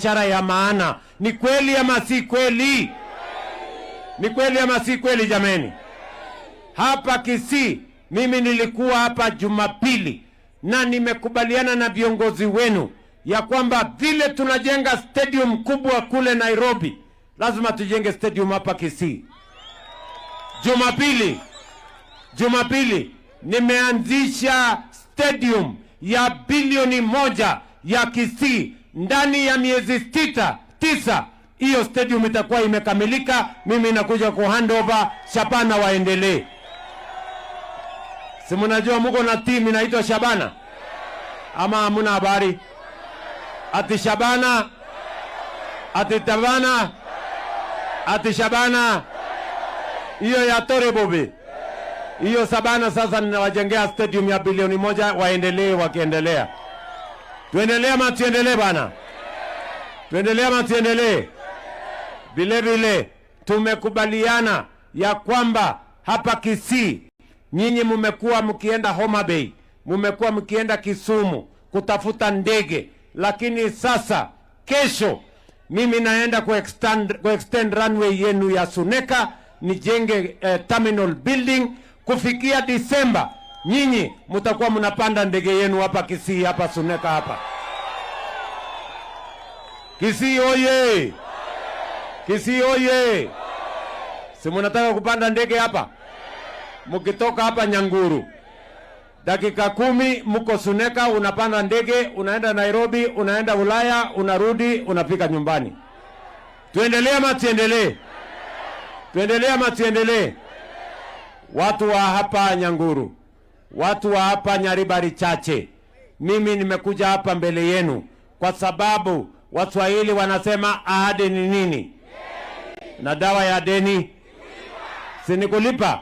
Biashara ya maana. Ni kweli ama si kweli? Ni kweli ama si kweli, jameni? Hapa Kisii, mimi nilikuwa hapa Jumapili na nimekubaliana na viongozi wenu ya kwamba vile tunajenga stadium kubwa kule Nairobi, lazima tujenge stadium hapa Kisii. Jumapili nimeanzisha stadium ya bilioni 1 ya Kisii. Ndani ya miezi 6, 9 hiyo stadium itakuwa imekamilika. Mimi nakuja ku hand over, Shabana waendelee. Si mnajua muko na timu inaitwa Shabana ama hamuna habari? Ati Shabana, ati Tabana, ati Shabana, hiyo ya Tore Bobe, hiyo Shabana. Sasa ninawajengea stadium ya bilioni 1, waendelee wakiendelea. Tuendelee ama tuendelee bana? Tuendelee ama tuendelee? Vile vile tumekubaliana ya kwamba hapa Kisii nyinyi mumekuwa mkienda Homa Bay, mumekuwa mkienda Kisumu kutafuta ndege, lakini sasa kesho mimi naenda ku extend runway yenu ya Suneka nijenge terminal building. Kufikia Disemba nyinyi mtakuwa mnapanda ndege yenu hapa Kisii, hapa Suneka hapa Kisii. Oye! Kisii oye! Si mnataka kupanda ndege hapa? Mkitoka hapa Nyanguru dakika 10 mko Suneka, unapanda ndege, unaenda Nairobi, unaenda Ulaya, unarudi, unafika nyumbani. Tuendelee ama tuendelee? Tuendelee ama tuendelee? Watu wa hapa Nyanguru, watu wa hapa Nyaribari Chache, mimi nimekuja hapa mbele yenu kwa sababu Waswahili wanasema ahadi ni nini? Na dawa ya deni si ni kulipa?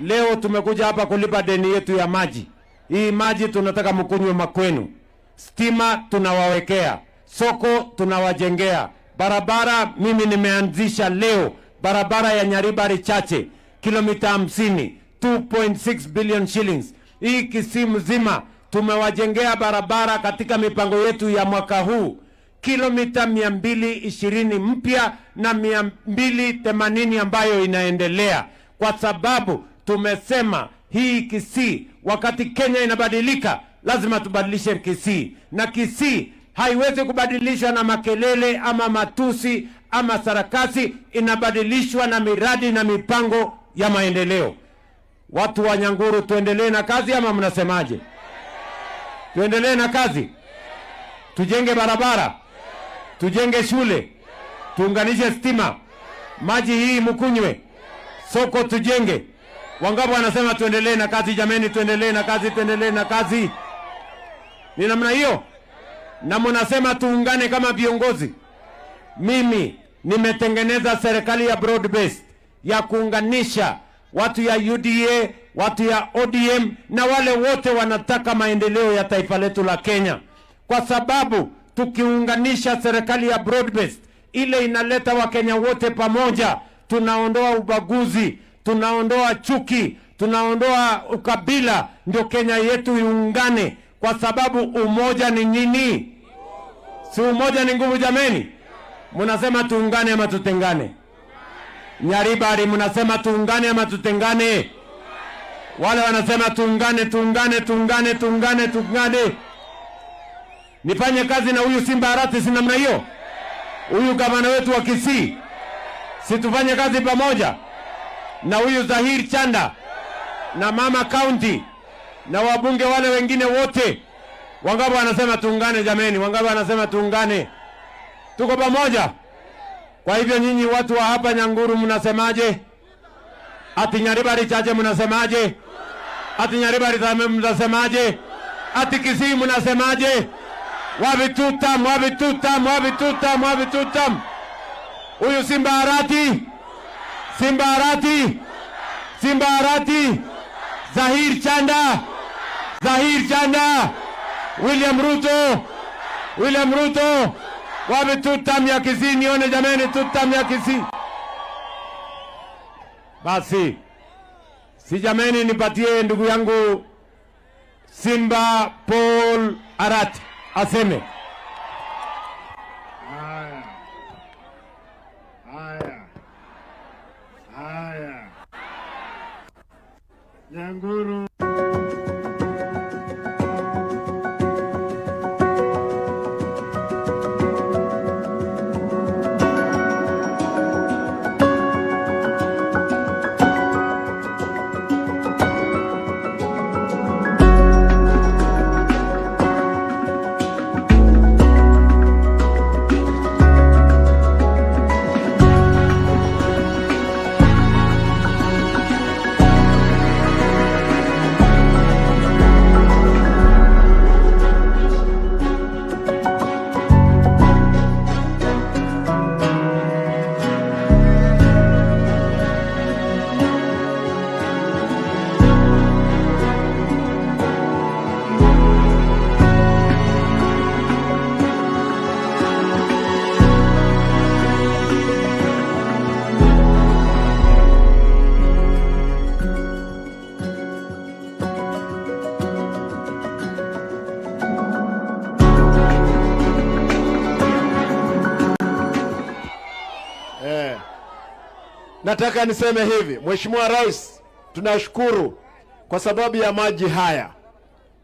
Leo tumekuja hapa kulipa deni yetu ya maji. Hii maji tunataka mkunywe makwenu. Stima tunawawekea, soko tunawajengea, barabara mimi nimeanzisha leo barabara ya Nyaribari Chache kilomita 50, 2.6 billion shillings. Hii Kisii mzima tumewajengea barabara katika mipango yetu ya mwaka huu kilomita 220 mpya na 280 ambayo inaendelea, kwa sababu tumesema hii Kisii, wakati Kenya inabadilika, lazima tubadilishe Kisii, na Kisii haiwezi kubadilishwa na makelele ama matusi ama sarakasi, inabadilishwa na miradi na mipango ya maendeleo. Watu wa Nyanguru, tuendelee na kazi ama mnasemaje? Tuendelee na kazi, tujenge barabara, tujenge shule, tuunganishe stima, maji hii mkunywe, soko tujenge. Wangapi wanasema tuendelee na kazi? Jameni, tuendelee na kazi, tuendelee na kazi. Ni namna hiyo, na mnasema tuungane kama viongozi. Mimi nimetengeneza serikali ya broad based ya kuunganisha watu ya UDA, watu ya ODM na wale wote wanataka maendeleo ya taifa letu la Kenya, kwa sababu tukiunganisha serikali ya broad based ile inaleta Wakenya wote pamoja, tunaondoa ubaguzi, tunaondoa chuki, tunaondoa ukabila, ndio Kenya yetu iungane, kwa sababu umoja ni nini? Si umoja ni nguvu jameni? Mnasema tuungane ama tutengane? Nyaribari, mnasema tuungane ama tutengane? Wale wanasema tuungane, tuungane, tuungane, tuungane, tuungane. Nifanye kazi na huyu Simba Arati, si namna hiyo? Huyu gavana wetu wa Kisii, si tufanye kazi pamoja na huyu Zahir Chanda na mama county na wabunge wale wengine wote. Wangapi wanasema tuungane jameni? Wangapi wanasema tuungane? Tuko pamoja. Kwa hivyo nyinyi watu wa hapa Nyanguru mnasemaje? Ati Nyaribari Chache mnasemaje? Ati Nyaribari Chache mnasemaje? Ati Kisii mnasemaje? Wapi tutam, wapi tutam, wapi tutam, wapi tutam? Huyu Simba Arati, Simba Arati, Simba Arati, Zahir Chanda, Zahir Chanda, William Ruto, William Ruto. Wapi tutam ya Kisii? Nione jameni, tutam ya Kisii. Basi si jameni, nipatie ndugu yangu Simba Paul Arati aseme. Nyanguru. Nataka niseme hivi, Mheshimiwa Rais, tunashukuru kwa sababu ya maji haya,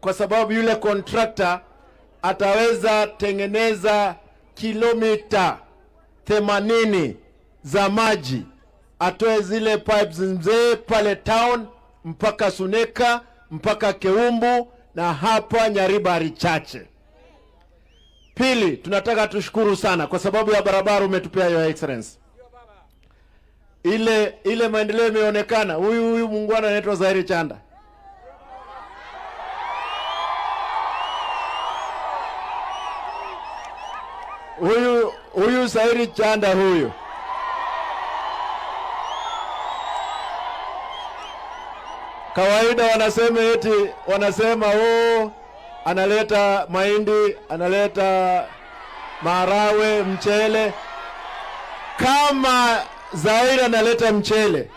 kwa sababu yule contractor ataweza tengeneza kilomita 80 za maji, atoe zile pipes mzee pale town mpaka Suneka mpaka Keumbu na hapa Nyaribari Chache. Pili, tunataka tushukuru sana kwa sababu ya barabara umetupea, Your Excellency. Ile maendeleo imeonekana. Huyu muungwana anaitwa Zairi Chanda. Huyu Zairi Chanda huyu. Kawaida wanasema eti, wanasema oh, analeta mahindi, analeta marawe, mchele. Kama Zairi analeta mchele,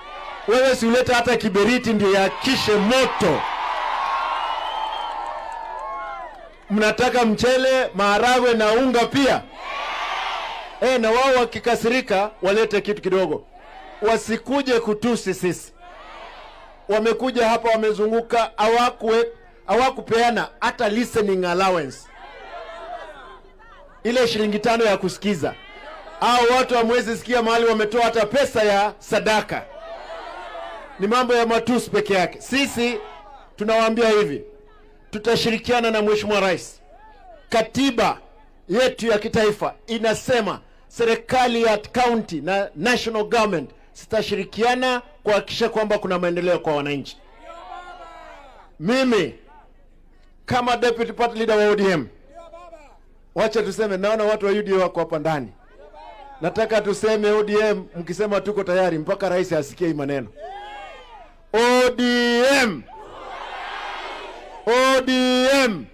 wewe si uleta hata kiberiti ndio yakishe moto. Mnataka mchele, maharagwe na unga pia. Na wao wakikasirika walete kitu kidogo. Wasikuje kutusi sisi. Wamekuja hapa wamezunguka, hawakupeana hata listening allowance. Ile shilingi 5 ya kusikiza. Hao watu hamwezi sikia mahali wametoa hata pesa ya sadaka. Ni mambo ya matusi peke yake. Sisi tunawaambia hivi, tutashirikiana na Mheshimiwa Rais. Katiba yetu ya kitaifa inasema serikali ya county na national government zitashirikiana kuhakikisha kwamba kuna maendeleo kwa wananchi. Mimi kama deputy party leader wa ODM, wacha tuseme, naona watu wa UDA wako hapa ndani. Nataka tuseme ODM, mkisema tuko tayari mpaka rais asikie hii maneno. ODM. ODM.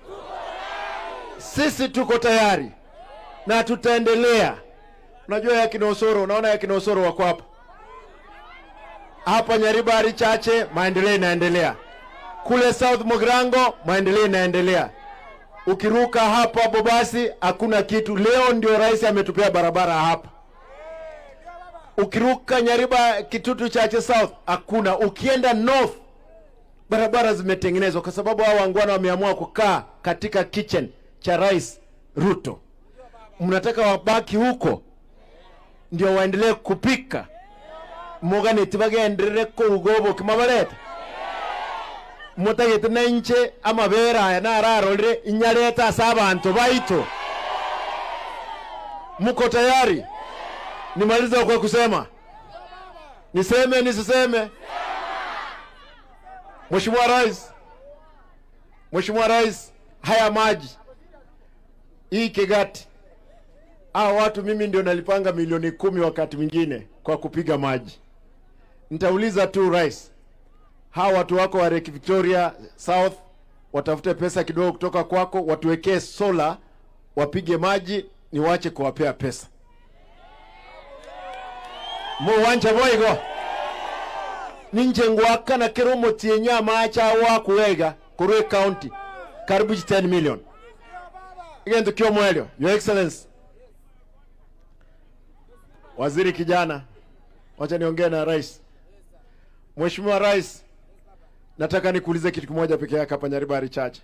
Sisi tuko tayari na tutaendelea. Unajua ya Kinosoro, unaona ya Kinosoro wako hapa. Hapa Nyaribari Chache maendeleo inaendelea. Kule South Mogrango maendeleo inaendelea. Ukiruka hapa Bobasi hakuna kitu. Leo ndio rais ametupea barabara hapa. Ukiruka Nyariba Kitutu Chache South hakuna. Ukienda North barabara zimetengenezwa kwa sababu hao wangwana wameamua kukaa katika kitchen cha Rais Ruto. Mnataka wabaki huko ndio waendelee kupika. Mugane tibagenderere kurugobo kimabarete. Mutagete na inche amabera aya nararorire inyareta sabantu baito. Muko tayari? Nimaliza kwa kusema. Niseme nisiseme? Mheshimiwa Rais, Mheshimiwa Rais, haya maji hii Kegati, hao watu mimi ndio nalipanga milioni 10 wakati mwingine kwa kupiga maji. Nitauliza tu Rais, hawa watu wako wa Lake Victoria South watafute pesa kidogo kutoka kwako, watuwekee solar, wapige maji, niwache kuwapea pesa. Muwanja boigo ninje ngwaka na kiromo tienya macha wa kuwega Kurwe County karibu 10 million. Igendo kio mwelio, Your Excellency. Waziri kijana, wacha niongee na Rais. Mheshimiwa Rais, Nataka nikuulize kitu kimoja peke yake hapa Nyaribari Chache.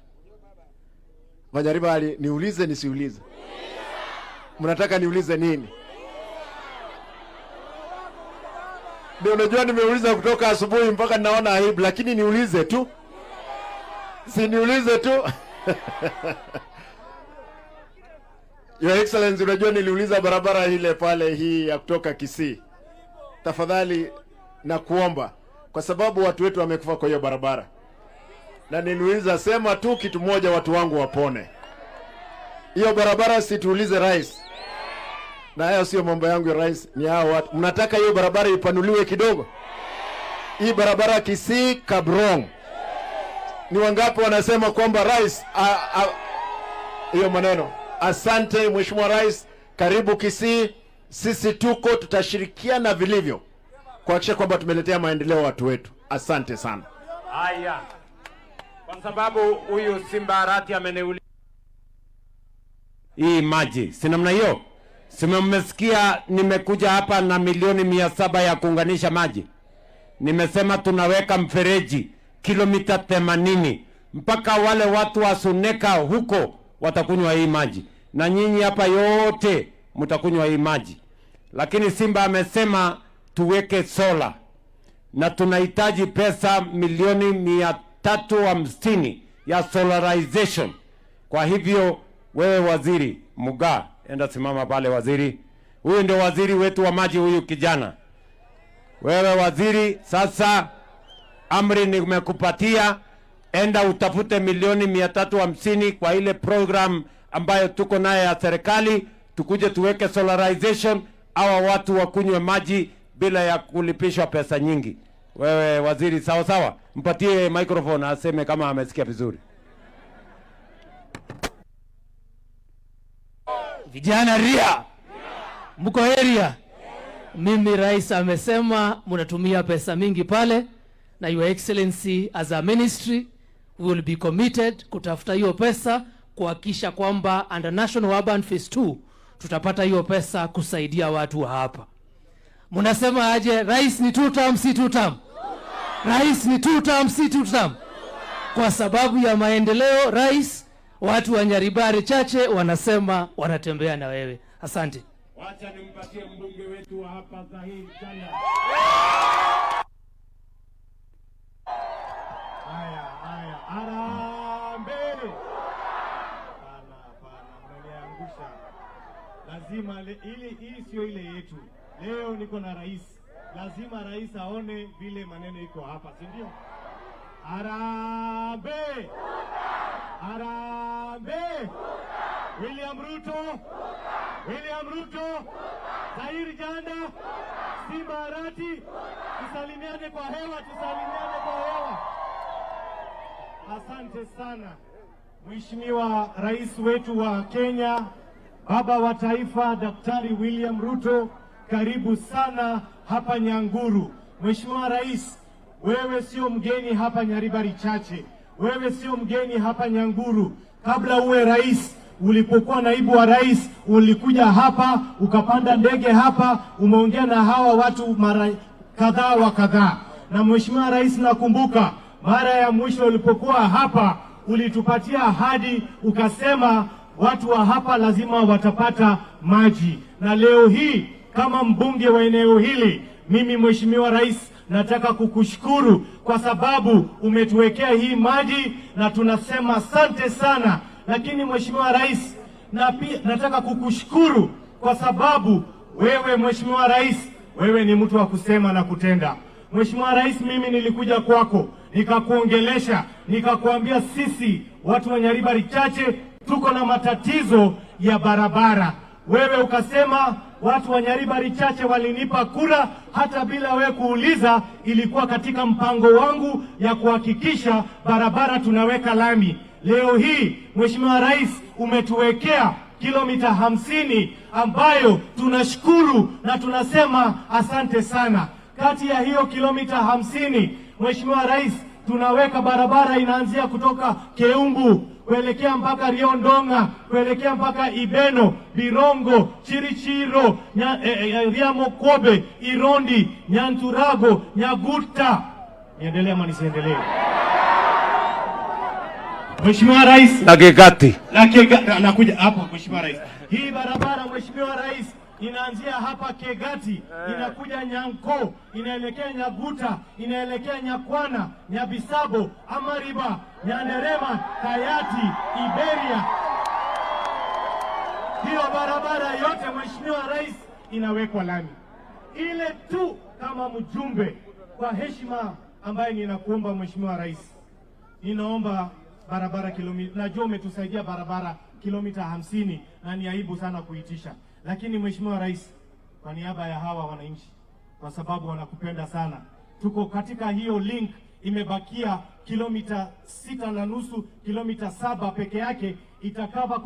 Nyaribari, niulize nisiulize? Mnataka niulize nini? Ndio, unajua nimeuliza kutoka asubuhi mpaka naona aibu, lakini niulize tu. Si niulize tu. Your Excellency, unajua niliuliza barabara ile pale hii ya kutoka Kisii. Tafadhali nakuomba, kwa sababu watu wetu wamekufa kwa hiyo barabara. Na niliuliza, sema tu kitu moja watu wangu wapone. Hiyo barabara situulize rais. Na hayo sio mambo yangu ya rais, ni hao watu. Mnataka hiyo barabara ipanuliwe kidogo? Hii barabara Kisii Kabrong. Ni wangapi wanasema kwamba rais hiyo maneno? Asante Mheshimiwa Rais, karibu Kisii. Sisi tuko, tutashirikiana vilivyo kuhakikisha kwamba tumeletea maendeleo watu wetu. Asante sana. Haya. Kwa sababu huyu Simba Arati ameniuliza hii maji, si namna hiyo? Si mmesikia nimekuja hapa na milioni 700 ya kuunganisha maji. Nimesema tunaweka mfereji kilomita 80 mpaka wale watu wa Suneka huko watakunywa hii maji, na nyinyi hapa yote mtakunywa hii maji. Lakini Simba amesema tuweke sola, na tunahitaji pesa milioni 350 ya solarization. Kwa hivyo wewe waziri Muga, enda simama pale waziri. Huyu ndio waziri wetu wa maji, huyu kijana. Wewe waziri, sasa amri nimekupatia, enda utafute milioni 350 kwa ile program ambayo tuko naye ya serikali, tukuje tuweke solarization, hawa watu wakunywe maji bila ya kulipishwa pesa nyingi. Wewe waziri, sawa sawa, mpatie microphone aseme kama amesikia vizuri. Vijana ria, mko area. Mimi rais amesema mnatumia pesa mingi pale, na Your Excellency as a ministry we will be committed kutafuta hiyo pesa kuhakikisha kwamba under National Urban Phase 2 tutapata hiyo pesa kusaidia watu wa hapa. Mnasema aje? Rais ni two term, si two term? Rais ni two term, si two term? Kwa sababu ya maendeleo rais, watu wa Nyaribari Chache wanasema wanatembea na wewe. Asante. Wacha nimpatie mbunge wetu wa hapa Zahir Janda. Haya, haya, harambee! Hapana, hapana, mnaniangusha. Lazima ili hii sio ile yetu. Leo niko na rais. Lazima rais aone vile maneno iko hapa, si ndio? Harambee! Harambee! William Ruto! William Ruto! Zahir Janda! Simba Arati! Tusalimiane kwa hewa, tusalimiane kwa hewa. Asante sana Mheshimiwa Rais wetu wa Kenya, baba wa taifa Daktari William Ruto, karibu sana hapa Nyanguru. Mheshimiwa Rais, wewe sio mgeni hapa Nyaribari Chache, wewe sio mgeni hapa Nyanguru. Kabla uwe rais, ulipokuwa naibu wa rais, ulikuja hapa, ukapanda ndege hapa, umeongea na hawa watu mara kadhaa wa kadhaa. Na Mheshimiwa Rais, nakumbuka mara ya mwisho ulipokuwa hapa ulitupatia ahadi, ukasema watu wa hapa lazima watapata maji. Na leo hii kama mbunge wa eneo hili, mimi Mheshimiwa Rais nataka kukushukuru kwa sababu umetuwekea hii maji na tunasema asante sana. Lakini Mheshimiwa Rais, na pia nataka kukushukuru kwa sababu wewe Mheshimiwa Rais, wewe ni mtu wa kusema na kutenda. Mheshimiwa Rais, mimi nilikuja kwako nikakuongelesha, nikakuambia sisi watu wa Nyaribari Chache tuko na matatizo ya barabara. Wewe ukasema watu wa Nyaribari Chache walinipa kura hata bila wewe kuuliza, ilikuwa katika mpango wangu ya kuhakikisha barabara tunaweka lami. Leo hii Mheshimiwa Rais umetuwekea kilomita 50 ambayo tunashukuru na tunasema asante sana. Kati ya hiyo kilomita 50, Mheshimiwa Rais, tunaweka barabara inaanzia kutoka Keumbu kuelekea mpaka Riondonga, kuelekea mpaka Ibeno, Birongo, Chirichiro, Riamokobe, Irondi, Nyanturago, Nyaguta. Niendelee ama nisiendelee? Mheshimiwa Rais, Na Kegati. Nakuja hapo Mheshimiwa Rais. Hii barabara Mheshimiwa Rais inaanzia hapa Kegati, inakuja Nyanko, inaelekea Nyaguta, inaelekea Nyakwana, Nyabisabo, Amariba, Nyanderema, Kayati, Iberia. Hiyo barabara yote Mheshimiwa Rais inawekwa lami. Ile tu kama mjumbe kwa heshima ambaye ninakuomba Mheshimiwa Rais, ninaomba barabara kilomita, najua umetusaidia barabara kilomita 50 na ni aibu sana kuitisha, lakini Mheshimiwa Rais, kwa niaba ya hawa wananchi, kwa sababu wanakupenda sana, tuko katika hiyo link, imebakia kilomita 6.5, kilomita 7 peke yake itakava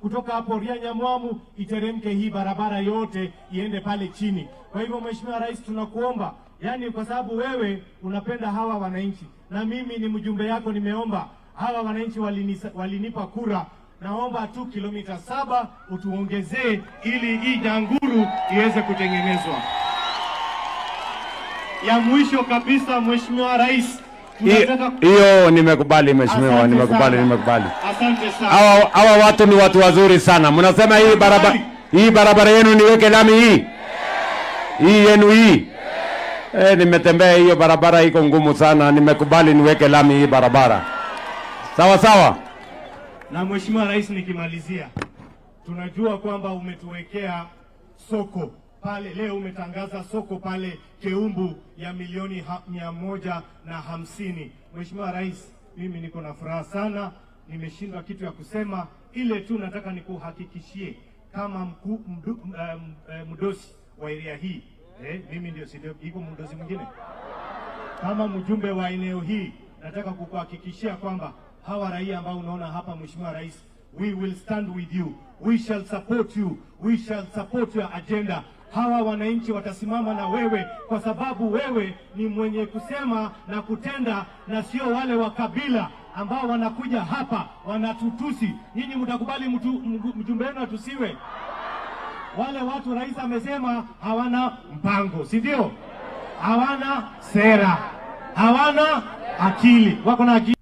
kutoka hapo Ria Nyamwamu iteremke hii barabara yote iende pale chini. Kwa hivyo Mheshimiwa Rais, tunakuomba, yani kwa sababu wewe unapenda hawa wananchi na mimi ni mjumbe yako, nimeomba hawa wananchi walinipa kura, naomba tu kilomita 7 utuongezee ili hii Nyanguru iweze kutengenezwa. Ya mwisho kabisa Mheshimiwa Rais, Hiyo nimekubali Mheshimiwa, nimekubali, nimekubali. Asante sana. Hawa watu ni watu wazuri sana. Mnasema hii barabara yenu niweke lami hii. Hii yenu hii. Nimetembea hiyo barabara iko ngumu sana, nimekubali niweke lami hii barabara. Sawa sawa. Na Mheshimiwa Rais, nikimalizia, tunajua kwamba umetuwekea soko pale leo, umetangaza soko pale Keumbu ya milioni 150. Mheshimiwa Rais, mimi niko na furaha sana, nimeshindwa kitu ya kusema, ile tu nataka nikuhakikishie kama mdosi wa area hii, mimi ndio si iko mdosi mwingine, kama mjumbe wa eneo hii, nataka kukuhakikishia kwamba hawa raia ambao unaona hapa Mheshimiwa Rais, we will stand with you, we shall support you, we shall support your agenda. Hawa wananchi watasimama na wewe kwa sababu wewe ni mwenye kusema na kutenda, na sio wale wa kabila ambao wanakuja hapa wanatutusi. Nyinyi mtakubali mjumbe wenu atusiwe? Wale watu rais amesema hawana mpango, si ndio? Hawana sera, hawana akili, wako na akili.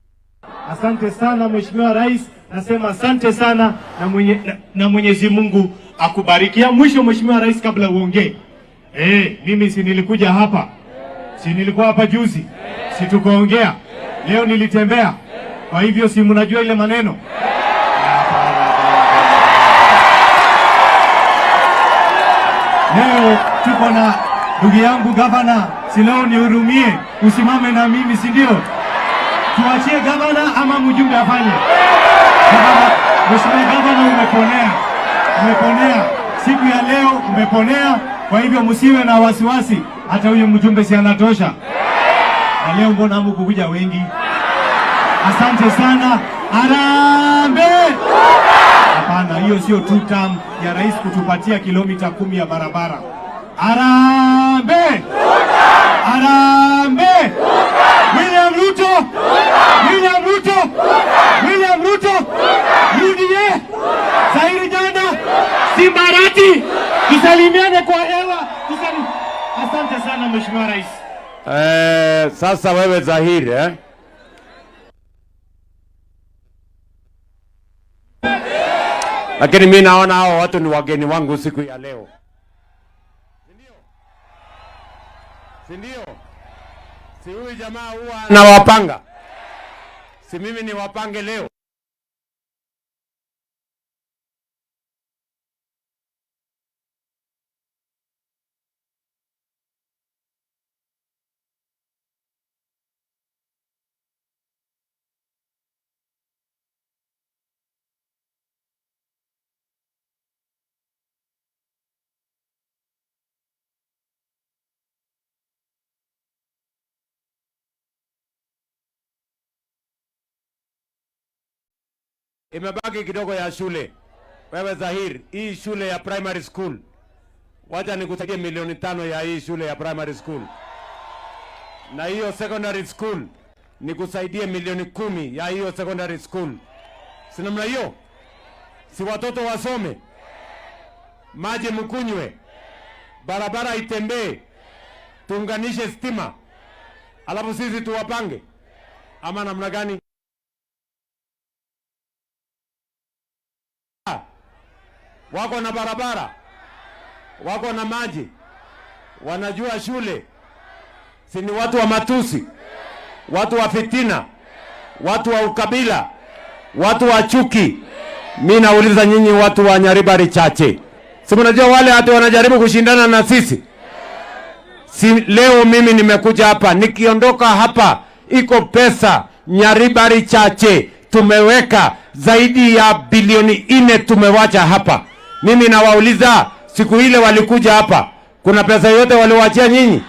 Asante sana Mheshimiwa Rais, nasema asante sana na Mwenyezi Mungu akubariki. Ya mwisho Mheshimiwa Rais, kabla uongee, mimi si nilikuja hapa, si nilikuwa hapa juzi, si tukaongea, leo nilitembea, kwa hivyo si mnajua ile maneno. Leo tuko na ndugu yangu gavana, si leo nihurumie, usimame na mimi, si ndio? Tuachie gavana ama mjumbe afanye? Gavana, Mheshimiwa gavana, umeponea, umeponea siku ya leo, umeponea. Kwa hivyo msiwe na wasiwasi, hata huyu mjumbe si anatosha. Na leo mbona hamkukuja wengi? Asante sana. Harambee! Hapana, hiyo sio two term ya rais kutupatia kilomita 10 ya barabara. Harambee! Harambee! William Ruto! William Ruto! William Ruto! UDA! Zairi Janda! Simbarati! Tusalimiane kwa hewa. Asante sana Mheshimiwa Rais. Sasa wewe Zahiri, Lakini mimi naona hao watu ni wageni wangu siku ya leo. Si ndio? Si huyu jamaa huwa anawapanga? Si mimi ni wapange leo? Imebaki kidogo ya shule. Wewe Zahir, hii shule ya primary school, wacha nikusaidie milioni 5 ya hii shule ya primary school. Na hiyo secondary school nikusaidie milioni 10 ya hiyo secondary school. Si namna hiyo? Si watoto wasome, maji mkunywe, barabara itembee, tuunganishe stima, alafu sisi tuwapange ama namna gani? Wako na barabara, wako na maji, wanajua shule. Si ni watu wa matusi, watu wa fitina, watu wa ukabila, watu wa chuki. Mi nauliza nyinyi watu wa Nyaribari Chache, si mnajua wale hata wanajaribu kushindana na sisi? Si leo mimi nimekuja hapa, nikiondoka hapa iko pesa Nyaribari Chache tumeweka zaidi ya bilioni 4 tumewacha hapa. Mimi nawauliza, siku ile walikuja hapa, kuna pesa yote waliwachia nyinyi?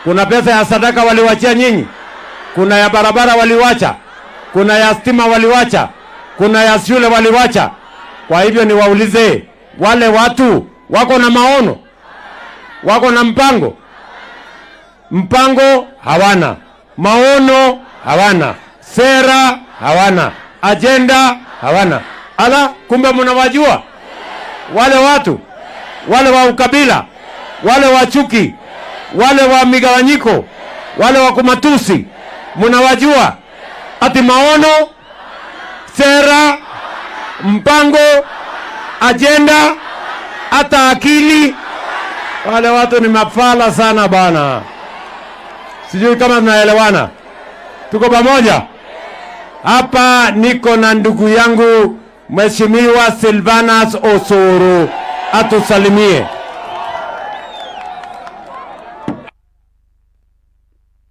Kuna pesa ya sadaka waliwachia nyinyi? Kuna ya barabara waliwacha? Kuna ya stima waliwacha? Kuna ya shule waliwacha? Kwa hivyo niwaulize, wale watu wako na maono? Wako na mpango? Mpango hawana, maono hawana, sera hawana, ajenda hawana. Ala, kumbe mnawajua wale watu, wale wa ukabila, wale wa chuki, wale wa migawanyiko, wale wa kumatusi, mnawajua. Ati maono, sera, mpango, ajenda, hata akili. Wale watu ni mafala sana bana. Sijui kama tunaelewana. Tuko pamoja? Hapa niko na ndugu yangu Mheshimiwa Silvanus Osoro, atusalimie.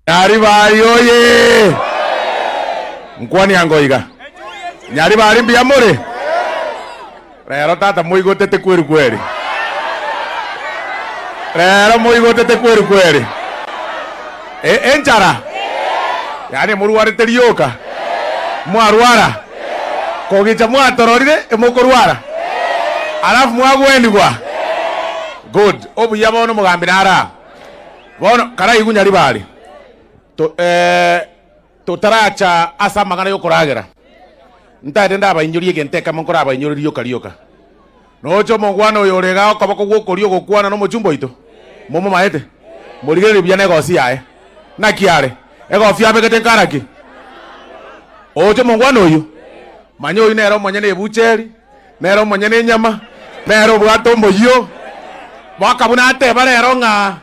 Nyaribari oye! Nkwani angoiga. Nyaribari mbuya more? Rero tata muigotete kweri kweri. Rero muigotete kweri kweri. Enchara. Yaani muruarete rioka. Mwarwara. Kogicha mwatororire emukorwara. Alafu mwagwendigwa. Good. Obuya bono mugambira ara. Bono karaigu Nyaribari. Totaracha asa magana yokoragera. Ntaete ndabainyorie egento ekemo nkorabainyorie rioka rioka. Nocho omongwana oyo orega okoboko gwokoria ogokwana na omochumba oito. Momomaete. Morigererie buya na egosi yaye. Naki are? Egofi abegete nkaraki. Ocho omongwana oyo. Manya oyo nere omonyene ebucheri, nere omonyene enyama, nere obwate omoyio. Baka buna ateba rero ng'a,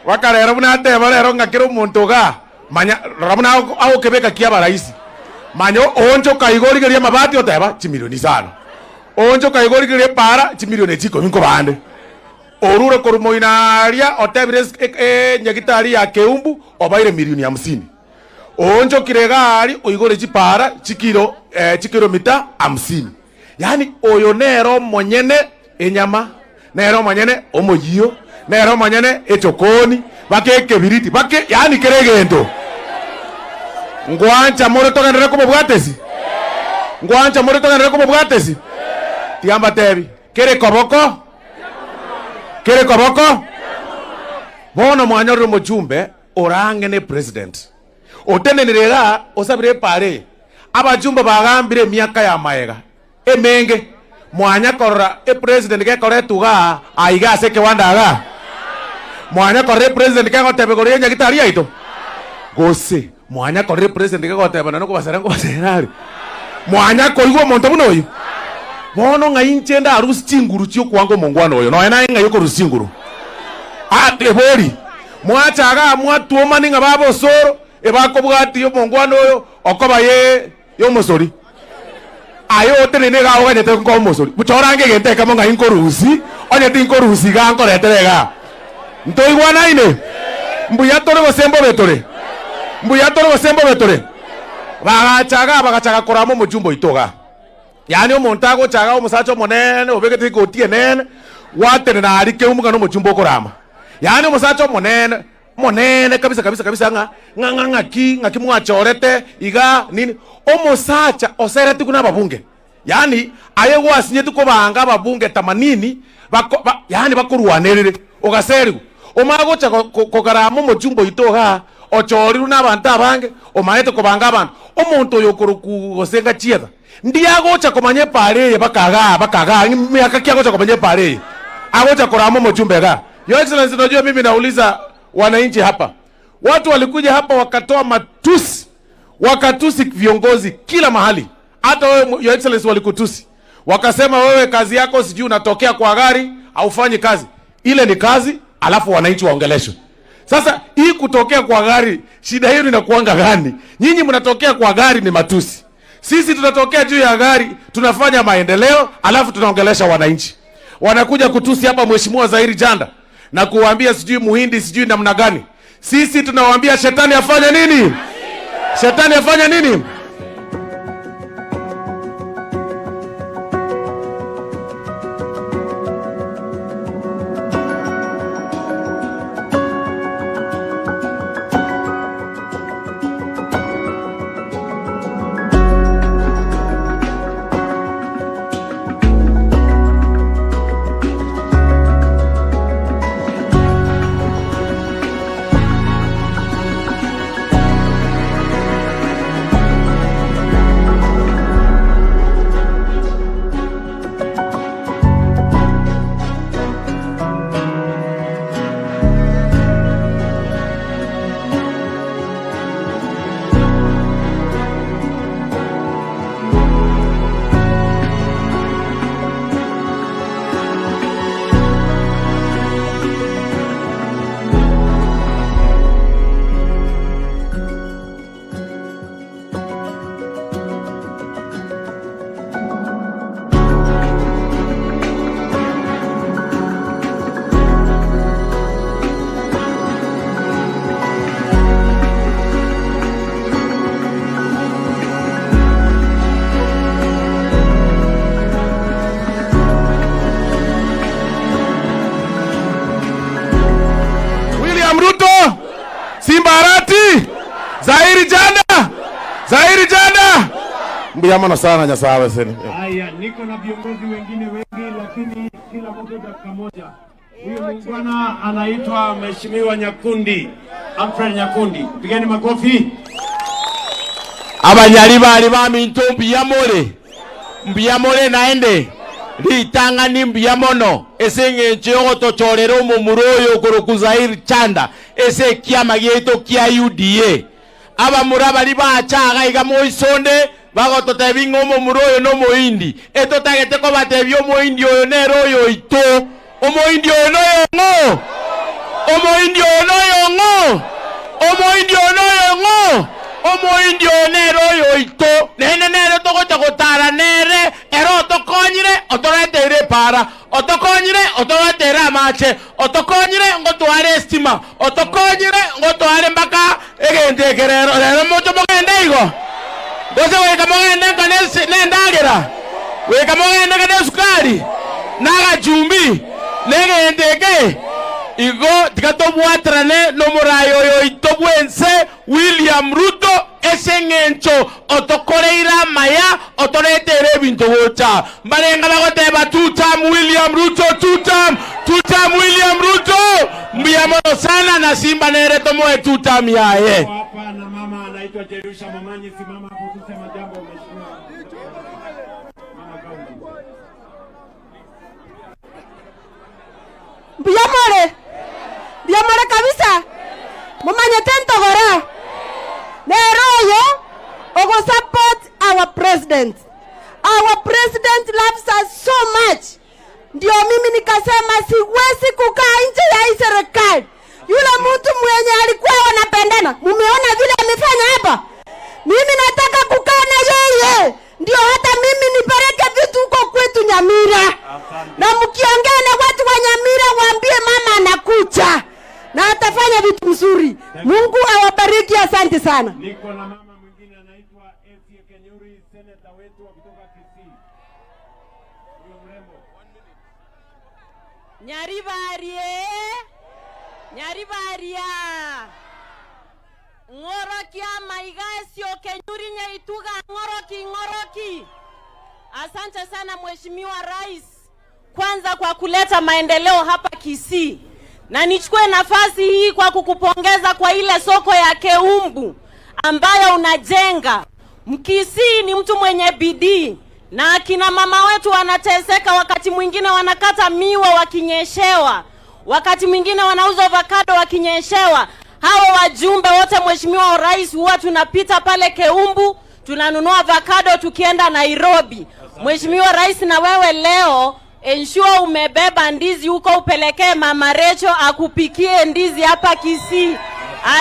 baka rero buna ateba rero ng'a kera omonto iga. Manya, rora buna agokebeka kia abaraisi. Manya oonchoka igo origereria amabati oteba chimilioni 5. Oonchoka igo origereria epara chimilioni chikomi nkobande. Orure korwa moina aria otebire nyagitari ya Keumbu obaire milioni 50. Oonchokire iga aria oigore chipara chikiro, chikilomita 50. Yaani oyo nere omonyene enyama, nere omonyene omoyio, nere omonyene echokoni, bake ekebiriti, bake yaani kere egento. Ngwancha more togenderere komobwatesi? Ngwancha more togenderere komobwatesi? Tiga mbatebi, kere koboko? Kere koboko? Bono mwanyorire omochumbe orang'e ne president. Otenenire iga osabire epara eye. Abachumba bagambire emiaka ya maega emenge mwanya korora epresident gekoretwa iga aiga ase ekewanda iga. Mwanya korora epresident kegoteba igoro ya enyagitari yaito. Gose mwanya korora epresident kegoteba nonye nkobasera nkobasera are. Mwanya koigwa omonto buna oyo. Bono ng'ai inche ndarusie chinguru chia okoanga omongwana oyo. Nonya naye ng'ai okorusia chinguru. Ebori mwacha iga mwatuomani ng'a baba osoro ebakobwatia omongwana oyo okoba ye yomosori. Aye otenene iga oganyete nkoba omosori. Buchorange egento ekemo ng'ai nkorusi, onye tinkorusi iga nkoretere iga. Ntoigwanaine? Mbuya tore gose mbobe tore? Mbuya tore gose mbobe tore? Bagacha iga bagachaga korama omochumba oito iga. Yaani omonto agocha iga omosacha omonene obegete egoti enene, gwatenena aria keumbu ng'a nomochumba okorama. Yaani omosacha omonene, omonene kabisa kabisa kabisa ng'a ng'a ng'a ng'aki ng'aki mwachorete iga nini. Omosacha oseretigwe na ababunge. Yaani aye gwasinyeti kobanga ababunge 80 bako ba yaani bakorwanerere ogaserigwa. Omanye gocha kogarama omochumba oito igaa ochorirwe na abanto abange omaete kobanga abanto. Omonto oyo okorokwa gose ngachietha ndiagocha komanya epara eye baka igaa baka igaa miaka ki agocha komanya epara eye? Agocha korama omochumba igaa. Your Excellency, unajua mimi nauliza wananchi hapa. Watu walikuja hapa wakatoa matusi, wakatusi viongozi kila mahali. Hata wewe Your Excellency walikutusi. Wakasema wewe kazi yako sijui unatokea kwa gari, haufanyi kazi. Ile ni kazi, alafu wananchi waongeleshwe. Sasa hii kutokea kwa gari, shida yenu inakuanga gani? Nyinyi mnatokea kwa gari ni matusi. Sisi tunatokea juu ya gari, tunafanya maendeleo, alafu tunaongelesha wananchi. Wanakuja kutusi hapa Mheshimiwa Zaheer Jhanda na kuwaambia sijui muhindi sijui namna gani. Sisi tunawaambia shetani afanye nini? Shetani afanye nini? William Ruto, Simba Arati, Zaheer Jhanda, Zaheer Jhanda. Mbiyamano sana Nyasaye seni. Haya, niko na viongozi wengine wengi, lakini kila mtu dakika moja. Huyu muungwana anaitwa Mheshimiwa Nyakundi, Humphrey Nyakundi. Pigeni makofi. Abanyali bali baminto mbiyamole. Mbiyamole naende. Litangani mbiyamono. Ese ng'encho yogotochorera omomura oyo okoroku Zaheer Jhanda. Ese kiama gieto kia UDA. Abamura bari bachaga iga moisonde bagototebi ng'a omomura oyo na omohindi. Etotagete kobatebia omohindi oyo nere oyo ito. Omohindi oyo noyo ng'o? Omohindi oyo noyo ng'o? Omohindi oyo noyo ng'o? Omohindi oyo nere oyo ito. Nene nere togocha gotara nere ero otokonyire otoreteire para otokonyire otoreteire amache otokonyire ngotware estima otokonyire ngotware mpaka egento eke rero rero mocho mogende igo gose goika mogende nka nendagera goika mogende nka nesukari nagachumbi negento eke igo tikatobwaterane nomorayi oyo oito bwense William Ruto ese ng'encho otokoreire amaya otoretere ebinto gocha mbarenga bagoteba two term William Ruto, two term, two term William Ruto. Mbiamono sana na Simba nere tomoe two term yaye. Hapa na mama anaitwa Jerusha Momanyi, simama hapo tusema jambo mheshimiwa. Mama kaunti. Mbiyamore. Mbiyamore kabisa. Mumanyete ntogora. Nero oyo ogo support our president. Our president loves us so much. Ndio mimi nikasema siwezi kukaa nje ya hii serikali. Yule mtu mwenye alikuwa wanapendana, mumeona vile amefanya hapa. Mimi nataka kukaa na yeye. Ndio hata mimi nipeleke vitu huko kwetu Nyamira. Na mkiongea na watu wa Nyamira waambie mama anakuja. Na atafanya vitu mzuri. Mungu awabariki, asante sana. Niko na mama mwingine anaitwa Esie Kenyuri, senator wetu wa kutoka Kisii. Huyo mrembo. Nyaribarie. Nyaribaria. Ng'oroki amaiga Esio Kenyuri nyeituga ng'oroki ng'oroki. Asante sana Mheshimiwa Rais, kwanza kwa kuleta maendeleo hapa Kisii. Na nichukue nafasi hii kwa kukupongeza kwa ile soko ya Keumbu ambayo unajenga. Mkisii ni mtu mwenye bidii, na akina mama wetu wanateseka, wakati mwingine wanakata miwa wakinyeshewa, wakati mwingine wanauza avocado wakinyeshewa. Hawa wajumbe wote Mheshimiwa Rais, huwa tunapita pale Keumbu tunanunua avocado tukienda Nairobi. Mheshimiwa Rais, na wewe leo ensure umebeba ndizi huko upelekee Mama Recho akupikie ndizi hapa Kisii.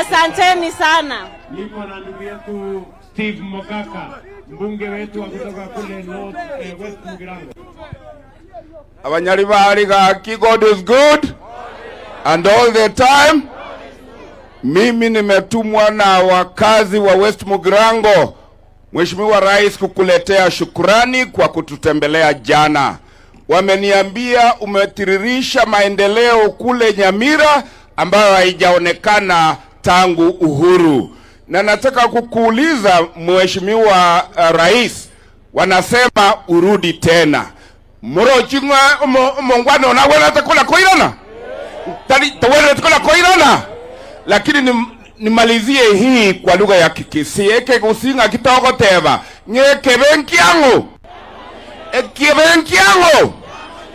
Asanteni sana. Niko na ndugu yetu Steve Mogaka, mbunge wetu wa kutoka kule North, West Mugirango. Abanyali bali gaki, God is good and all the time. Mimi nimetumwa na wakazi wa West Mugirango, Mheshimiwa Rais, kukuletea shukurani kwa kututembelea jana. Wameniambia umetiririsha maendeleo kule Nyamira ambayo haijaonekana tangu uhuru. Na nataka kukuuliza Mheshimiwa Rais, wanasema urudi tena. Morochingwa mongwana unaweza kula koirana? Tali taweza kula koirana? Lakini nimalizie hii kwa lugha ya Kikisii. Eke kusinga kitoko teba. Nye benki yangu. Eke benki yangu.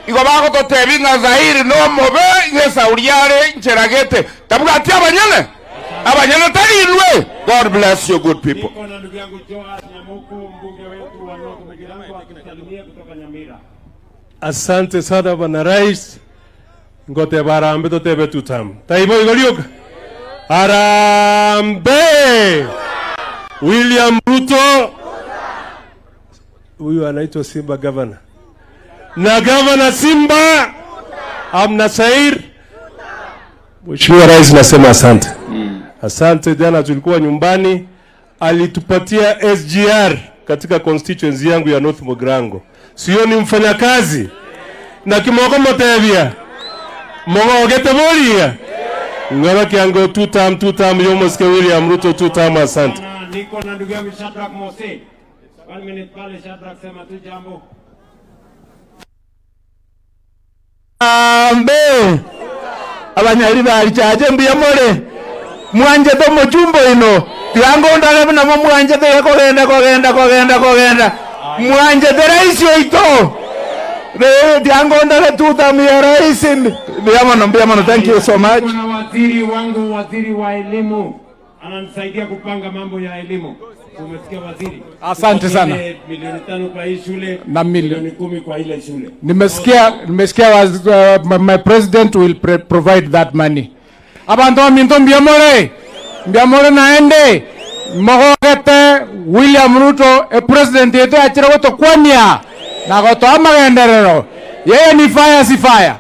Iko bako totebi nga Zairi no mobe nye sauriare ncheragete. Tabuka ati abanyene. Abanyene tali inwe. God bless you good people. Niko na ndugu yangu Joas Nyamuku, mbunge wetu wa North Mugirango, akitusalimia kutoka Nyamira. Asante sana Bwana Rais. Ngote barambe totebe tutam. Taibo igoriuka. Harambee! William Ruto. Huyu anaitwa Simba Governor. Na Governor Simba Amna Sair. Mheshimiwa Rais, nasema asante. Asante, jana tulikuwa nyumbani, alitupatia SGR katika constituency yangu ya North Mugirango. Sio ni mfanyakazi. Na kimoko motevia. Mogogete boria. Ngara kiango two term yomoske William Ruto two term, asante. Niko na ndugu yangu Shadrack Mose. 1 minute pale Shadrack, sema tu jambo. Ambe. Abanyali bali chaje mbiya more. Mwanje to mujumbo ino. Tiango ndale na mwanje te kogenda kogenda kogenda kogenda. Mwanje te rais yoito. Tiango ndale tuta mi rais. Mbiya mono, thank you so much. Kuna waziri wangu, waziri wa elimu, ananisaidia kupanga mambo ya elimu. Umesikia waziri? Asante sana. Milioni 5 kwa hii shule na milioni 10 kwa ile shule. Nimesikia my president will provide that money. Abantu minto mbiyamore naende mogogete William Ruto e president yetu achira gotokwania na gotoa magenderero. Yeye ni fire si fire.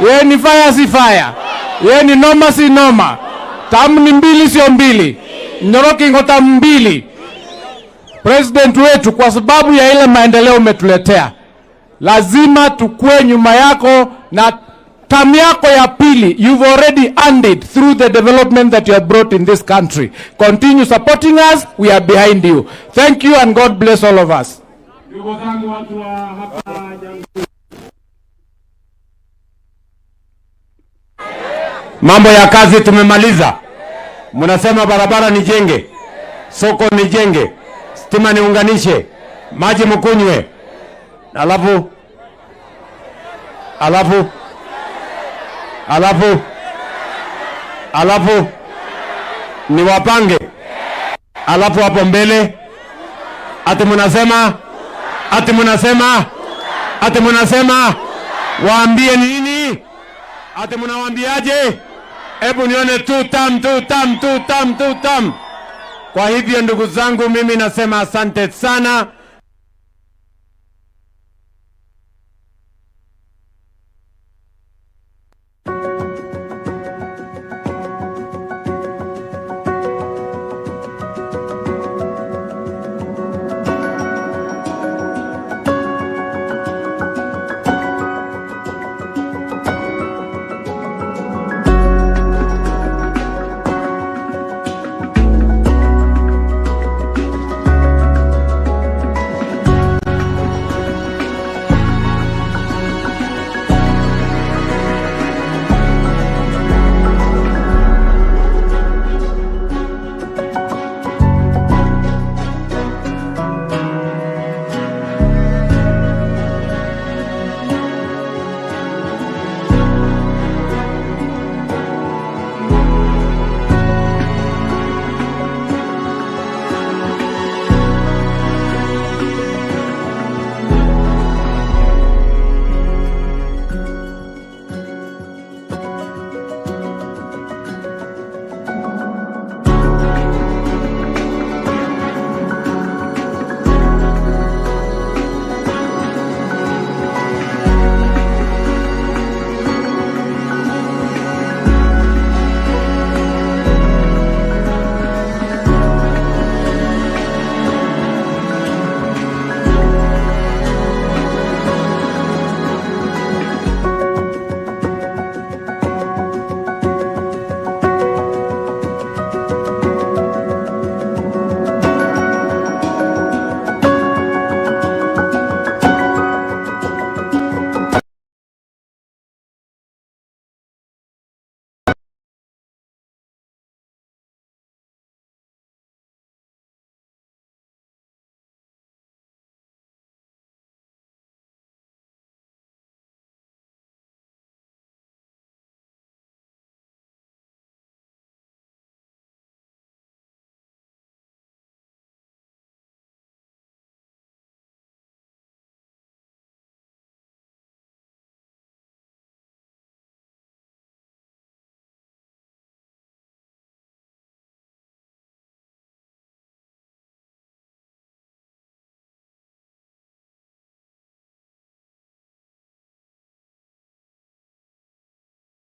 Yeye ni fire si fire. Yeye ni noma si noma. Tamu ni mbili sio mbili. Nyoroki ngota mbili. President wetu, kwa sababu ya ile maendeleo umetuletea, lazima tukue nyuma yako na tamu yako ya pili. You've already earned it through the development that you have brought in this country. Continue supporting us, we are behind you. Thank you and God bless all of us. Ndugu zangu watu wa hapa Nyanguru. Mambo ya kazi tumemaliza. Mnasema barabara nijenge, soko nijenge, stima niunganishe, maji mkunywe. Alafu alafu alafu alafu niwapange. Alafu hapo mbele ati mnasema, ati mnasema, ati mnasema waambie nini? Ati mnawaambiaje? Hebu nione two term, two term, two term, two term. Kwa hivyo ndugu zangu, mimi nasema asante sana.